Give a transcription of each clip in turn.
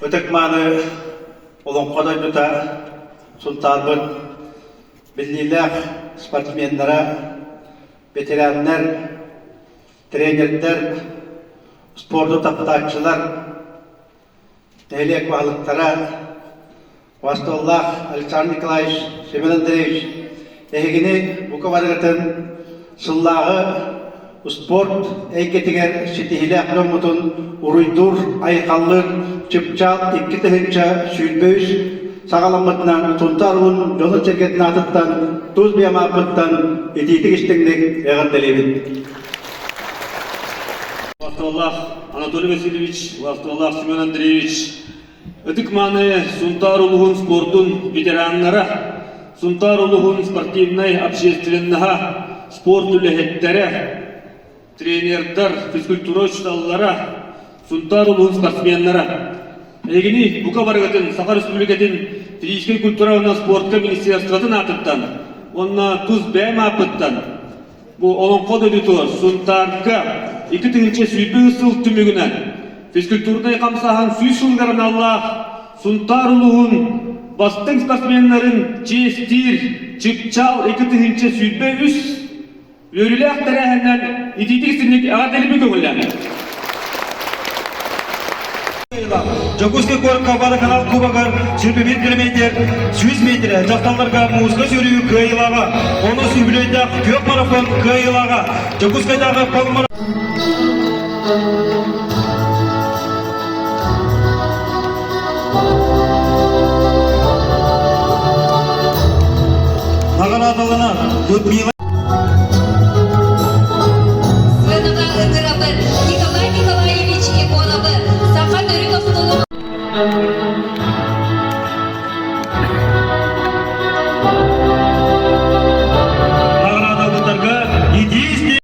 Ытык-мааны Олоҥхо дойдута Сунтаарбыт биллиилээх спортсменнара, ветераннар, тренердэр, спорду таптааччылар, нэһилиэк баһылыктара Востоллаах Александр Николаевич, Семен Андреевич, эһигини бука барыгытын сыллааҕы спорт эйгэтигэр ситиһиилээх дьоммутун уруйдуур, айхаллыыр чыпчаал 2023 саҕаламмытынан Сунтаар улуун дьонун-сэргэтин аатыттан тус бэйэм ааппыттан итиитик истиҥник эҕэрдэлиибин. Вахталлаах Анатолий Васильевич, Вахталлаах Семен Андреевич, Ытык-мааны Сунтаар улууһун спордун ветераннара, Сунтаар улууһун спортивнай общественноһа, спорт үлэһиттэрэ, тренердар, физкультура учууталлара, Сунтаар улууһун спортсменнара. Эһигини бука барыгытын Саха Республикатын физическэй культура уонна спортка министерствотын аатыттан уонна тус бэйэм ааппыттан Бу Олоҥхо дойдутугар Сунтаарга 2023 сыл түмүгүнэн физкультурнай хамсааһын 100 сылыгар аналлаах Сунтаар улууһун бастыҥ спортсменнарын чиэстиир Чыпчаал 2023 үөрүүлээх тэрээһиннэн итиитик истиҥник эҕэрдэлиибин көҥүллээн. Дьокуускай куоракка водоканал кубогар 21 километр 100 метрэ дьахталларга мууска сүүрүү кыайыылааҕа, онус үбүлүөйдээх күөх марафон кыайыылааҕа, Дьокуускайдааҕы полумарафон Наҕараадаланар Людмила Сыанаҕа ыҥырабыт Николай Николаевич Егоровы, саха төрүт остуолун Наҕараадаланарга итии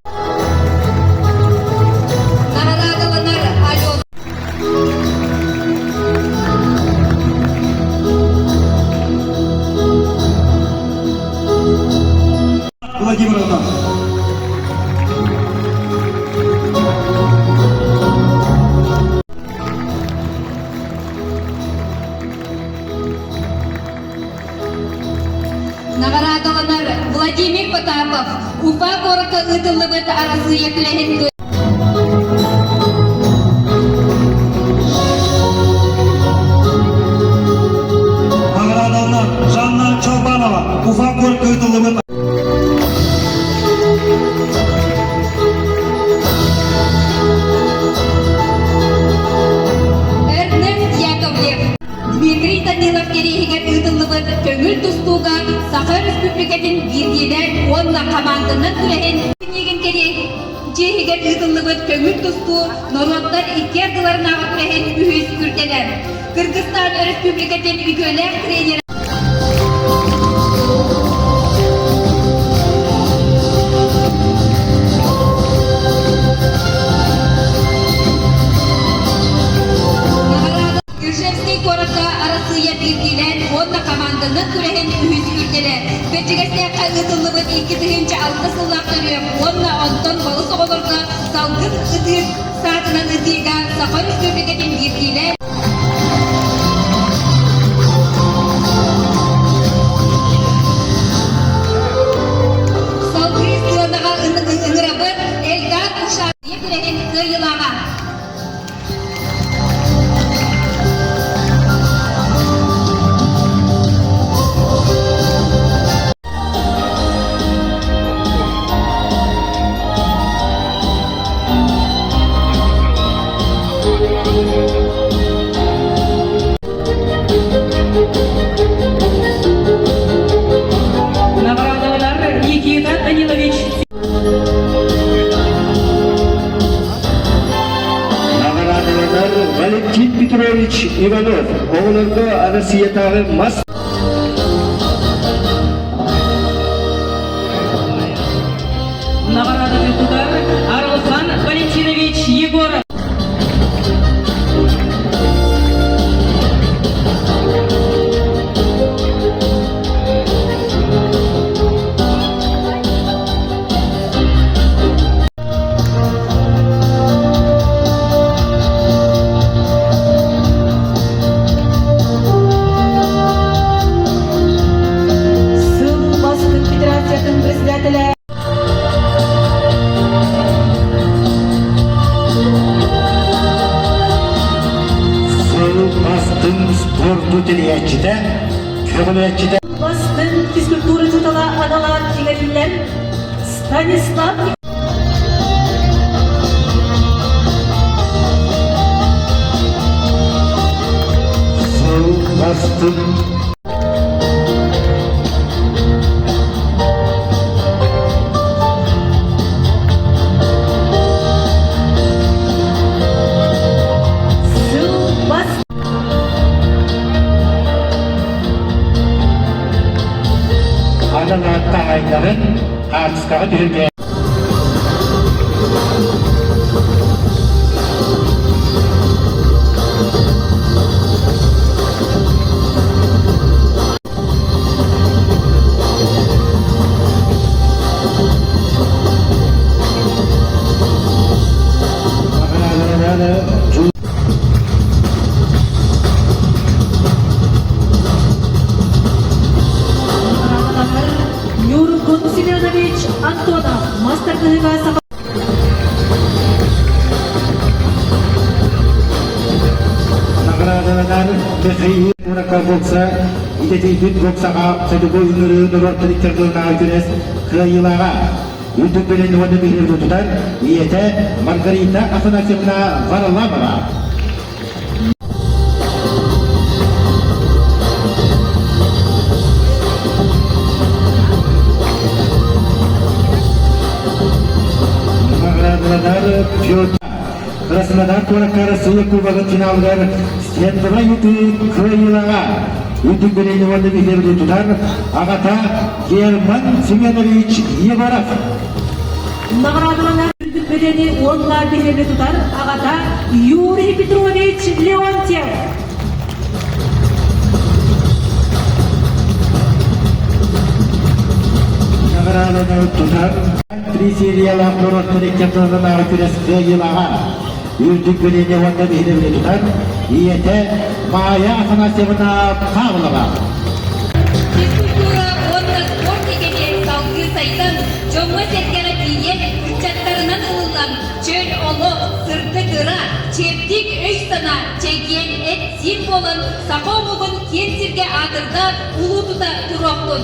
Наҕараадаланар Алена Владимировна. Наҕараадаланар Владимир Потапов Уфа куоракка ыытыллыбыт Арассыыйа күрэһин Наҕараадаланар Жанна Чолбанова Уфа куоракка ыытыллыбыт Эрнест Яковлев Дмитрий Данилов кэриэһигэр ыытыллыбыт көҥүл тустууга Саха Өрөспүүбүлүкэтин биирдиилээн уонна хамаанданан күрэһин книигин кэриэһин Дьиэ иһигэр ыытыллыбыт көҥүл тустуу норуоттар икки ардыларынааҕы күрэһин үһүс үрдэлэ. Кыргызстан Өрөспүүбүлүкэтин үтүөлээх тренерэ Ижевскэй куоракка Арассыыйа биирдиилээн уонна хамаанданан күрэһин үһүс үрдэлэ. Бэрдьигэстээххэ ыытыллыбыт 2006 сыллаах төрүөх уонна онтон балыс оҕолорго салгын ытыыр саатынан ытыыга Саха Өрөспүүбүлүкэтин биирдиилээн Салгыы сыанаҕа ыҥырабыт Эльдар Ушаев күрэһин кыайыылааҕа. Никита Данилович Наҕараадаланар Валентин Петрович Иванов оҕолорго Арассыыйатааҕы мас Наҕарааданы тутар Арылхан Валентинович Егоров. Сыл бастыҥ федерациятын председателэ Сыл бастыҥ спорду тэрийээччитэ, көҕүлээччитэ Бастыҥ физкультура учуутала аналаах иҥэриллэн Станислав Сыл бастыҥ Сыл бас Анан ааттаах хаартыскаҕа түһэргэ Ньургун Семенович Антонов мастер-кыһыга саха Наҕараадаланар Михаил Мурака бокса идэтийбит боксаҕа хотугу ыҥырыы норуоттар иккардыларынааҕы күрэс кыайыылааҕа. Үрдүк бэлиэни уонна биһирэбили тутар ийэтэ Маргарита Афанасьевна Варламова. Наҕараадаланар Петр Краснодар куоракка Россия Кубогын финалыгар стендовай ытыы кыайыылааҕа. Үрдүк бэлиэни уонна биһирэбили тутар аҕата Герман Семенович Егоров. Наҕараадаланар үрдүк бэлиэни уонна биһирэбили тутар аҕата Юрий Петрович Леонтьев. Наҕарааданы тутар три сериялаах норуоттар икки ардыларынааҕы күрэс кыайыылааҕа. Үрдүк бэлиэни уонна биһирэбили тутар ийэтэ Майя Афанасьевна Павлова. Физкультура уонна спорт эйгэтэ салгыы сайдан, дьоҥҥо-сэргэҕэ тиийэн, ыччаттарынан ылыллан, чөл олох, сырдык ыра, чэбдик өй-санаа, чэгиэн эт-сиин буолан, саха омугун киэн сиргэ аатырда, улуу тута туруохтун!